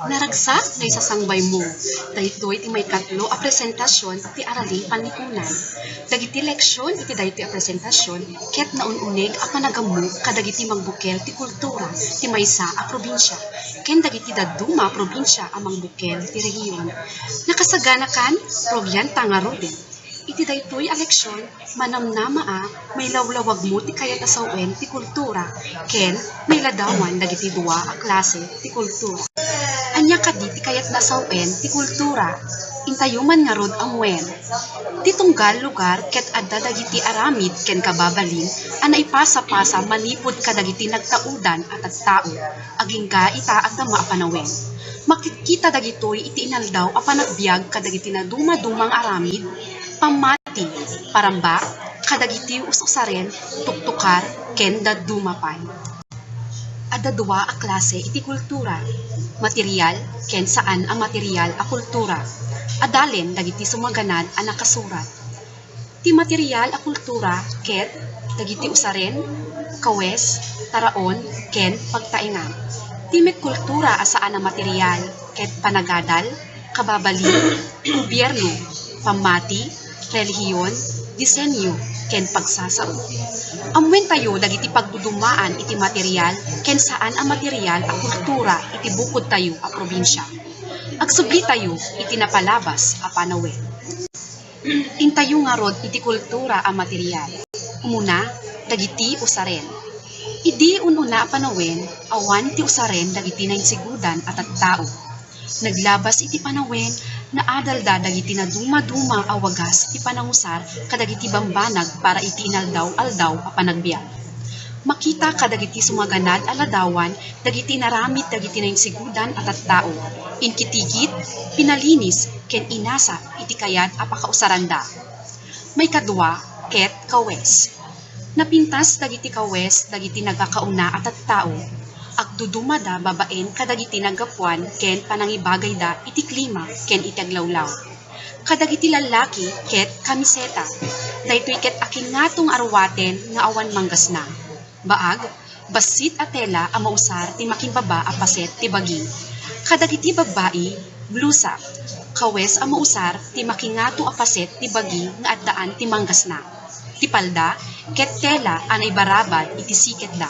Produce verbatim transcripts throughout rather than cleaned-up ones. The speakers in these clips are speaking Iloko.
Naragsak nga isasangbaymo. Daytoy ti maikatlo a presentasion ti Araling Panlikunan. Dagiti leksion iti daytoy a presentasion ket naun-uneg a panagammo kadagiti mangbukel ti kultura ti maysa a probinsia ken dagiti dadduma a probinsia a mangbukel ti rehiyon. Nakasaganakan, rugianta ngaruden. Iti daytoy a leksion, manamnama a mailawlawagmo ti kayat a sawen ti kultura ken mailadawan dagiti dua a klase ti kultura. Ania kadi ti kayat a sawen ti kultura? Intayo man ngarud ammoen. Ti tunggal lugar ket adda dagiti aramid ken kababalin a naipasapasa manipud kadagiti nagtaudan a tattao agingga ita agdama a panawen. Makitkita dagitoy iti inaldaw a panagbiag kadagiti nadumaduma nga aramid, pammati, parambak, kadagiti us-usaren, tuktukar, ken dadduma pay. Adda dua a klase iti kultura, material ken saan a material a kultura. Adalen dagiti sumaganad a nakasurat. Ti material a kultura ket dagiti usaren, kawes, taraon, ken pagtaengan. Ti met kultura a saan a material ket panagadal, kababalin, gobierno, pammati, relihiyon, disenyo, ken pagsasao. Ammoentayo dagiti pagdudumaan iti material ken saan a material a kultura iti bukodtayo a probinsia. Agsublitayo iti napalabas a panawen. Intayo ngarud iti kultura a material. Umuna, dagiti usaren. Idi un-una a panawen, awan ti usaren dagiti nainsigodan a tattao. Naglabas iti panawen, naadalda dagiti nadumaduma a wagas ti panangusar kadagiti bambanag para iti inaldaw-aldaw a panagbiag. Makita kadagiti sumaganad a ladawan dagiti inaramid dagiti nainsigodan a tattao. Inkitigit, pinalinis, ken inasa iti kayat a pakausaranda. Maikadua, ket kawes. Napintas dagiti kawes dagiti nagkakauna a tattao. Agdudumada babaen kadagiti naggapuan ken panangibagayda iti klima ken iti aglawlaw. Kadagiti lallaki ket kamiseta. Daytoy ket akingato nga aruaten nga awan manggasna. Baag, bassit a tela a mausar ti makimbaba a paset ti bagi. Kadagiti babbai, blusa, kawes a mausar ti makingato a paset ti bagi nga addaan ti manggasna. Ti palda, ket tela a naibarabad iti siketda.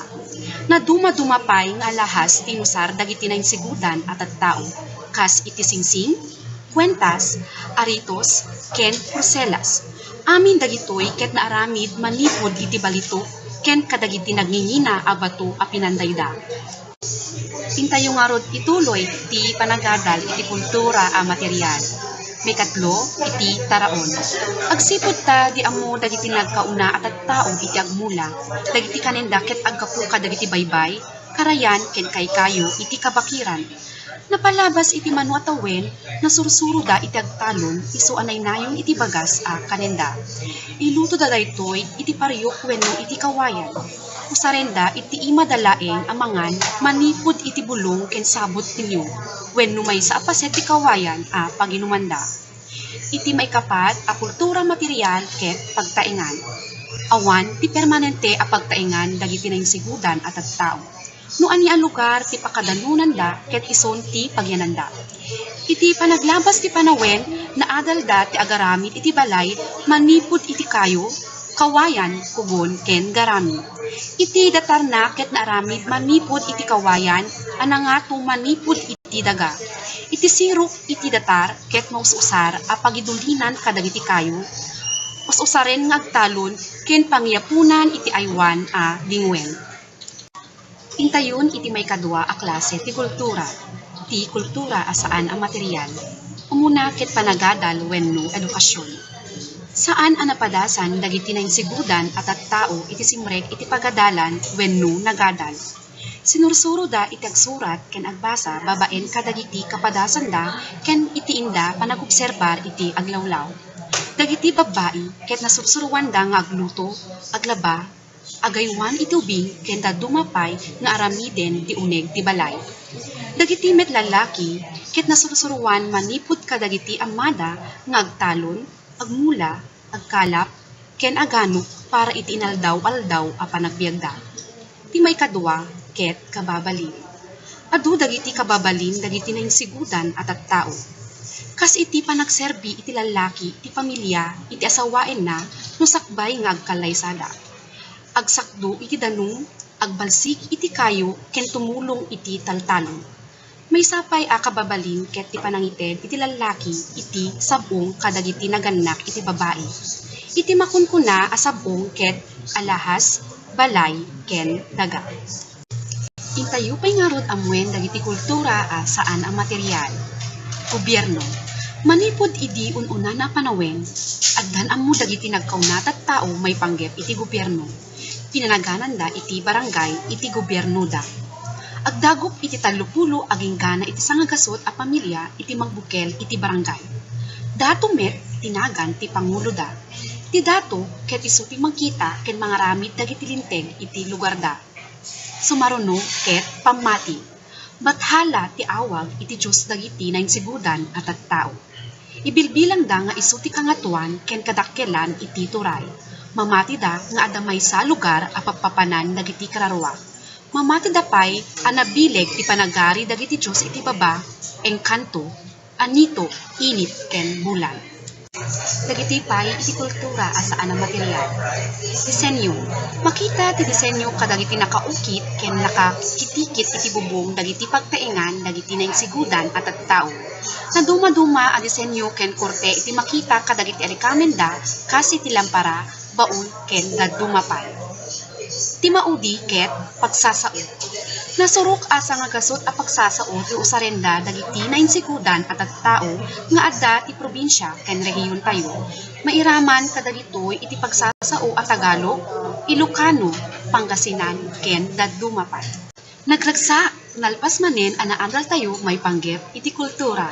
Nadumaduma pay nga alahas ti inusar dagiti nainsigodan a tattao, kas iti singsing, kuentas, aritos, ken purselas. Amin dagitoy ket naaramid manipud iti balitok ken kadagiti nagngingina a bato a pinandayda. Intayo ngarud ituloy ti panagadal iti kultura a material. Maikatlo, iti taraon. Agsipud ta di ammo dagiti nagkauna a tattao iti agmula, dagiti kanenda ket aggapu kadagiti baybay, karayan ken kaykayo iti kabakiran. Napalabas iti mano a tawen, nasursuroda iti agtalon, isu a nainayon iti bagas a kanenda. Ilutoda daytoy iti pariok wenno iti kawayan. Usarenda iti imada laeng a mangan manipud iti bulong ken sabut ti niyog wenno maysa a paset ti kawayan a paginumanda. Iti maikapat a kultura material ket pagtaengan. Awan ti permanente a pagtaengan dagiti nainsigodan a tattao. No ania a lugar ti pakadanonanda ket isun ti pagyananda. Iti panaglabas ti panawen, naadalda ti agaramid iti balay manipud iti kayo, kawayan, kugon, ken garami. Iti datarna ket naaramid manipud iti kawayan a nangato manipud iti daga. Iti sirok iti datar ket maus-usar a pagidulinan kadagiti kayo, us-usaren nga agtalon ken pangiyapunan iti aywan a dingwen. Intayon iti maikadua a klase ti kultura, ti kultura a saan a material. Umuna ket panagadal wenno edukasion. Saan a napadasan dagiti nainsigodan a tattao iti simrek iti pagadalan wenno nagadal. Sinursuroda iti agsurat ken agbasa babaen kadagiti kapadasanda ken iti inda panagobserbar iti aglawlaw. Dagiti babbai ket nasursuroanda nga agluto, aglaba, agaywan iti ubing ken dadduma pay nga aramiden ti uneg ti balay. Dagiti met lallaki ket nasursuroan manipud kadagiti ammada nga agtalon, agmula, agkalap, ken aganok para iti inaldaw-aldaw a panagbiagda. Ti maikadua ket kababalin. Adu dagiti kababalin dagiti nainsigudan a tattao. Kas iti panagserbi iti lallaki ti pamilia iti asawaenna no sakbay nga agkallaysada. Agsakdo iti danum, agbalsig iti kayo ken tumulong iti taltalon. Maysa pay a kababalin ket ti panangited iti lallaki iti sab-ong kadagiti nagannak iti babai. Iti makunkuna a sab-ong ket alahas, balay, ken daga. Intayo pay ngarud ammuen dagiti kultura a saan a material. Gobierno. Manipud idi un-unana a panawen, addan ammo dagiti nagkauna a tattao maipanggep iti gobierno. Pinanagananda iti barangay iti gobiernoda. Agdagup iti tallopulo agingga iti sangagasut a pamilia iti magbukel iti barangay. Dato met ti nagan ti panguloda. Ti dato ket isu ti mangkita ken mangaramid dagiti linteg iti lugarda. Sumaruno ket pammati. Bathala ti awag iti Dios dagiti nainsigudan a tattao. Ibilbilangda nga isu ti kangatoan ken kadakkelan iti turay. Mamatida nga adda maysa a lugar a pappapanan dagiti kararua. Mamatida pay a nabileg ti panagari dagiti dios iti baba, engkanto, anito, init, ken bulan. Dagiti pay iti kultura a saan a material. Disenyo. Makita ti disenyo kadagiti nakaukit ken nakakitikit iti bubong dagiti pagtaengan dagiti nainsigudan a tattao. Nadumaduma a disenyo ken korte iti makita kadagiti arikamenda kas iti lampara, baul, ken dadduma pay. Ti maudi ket pagsasao. Nasurok a sangagasut a pagsasao ti usarenda dagiti nainsigudan a tattao nga adda ti probinsia ken rehiyontayo. Mairaman kadagitoy iti pagsasao a Tagalog, Ilocano, Pangasinan, ken dadduma pay. Nagragsak, nalpas manen a naadaltayo maipanggep iti kultura.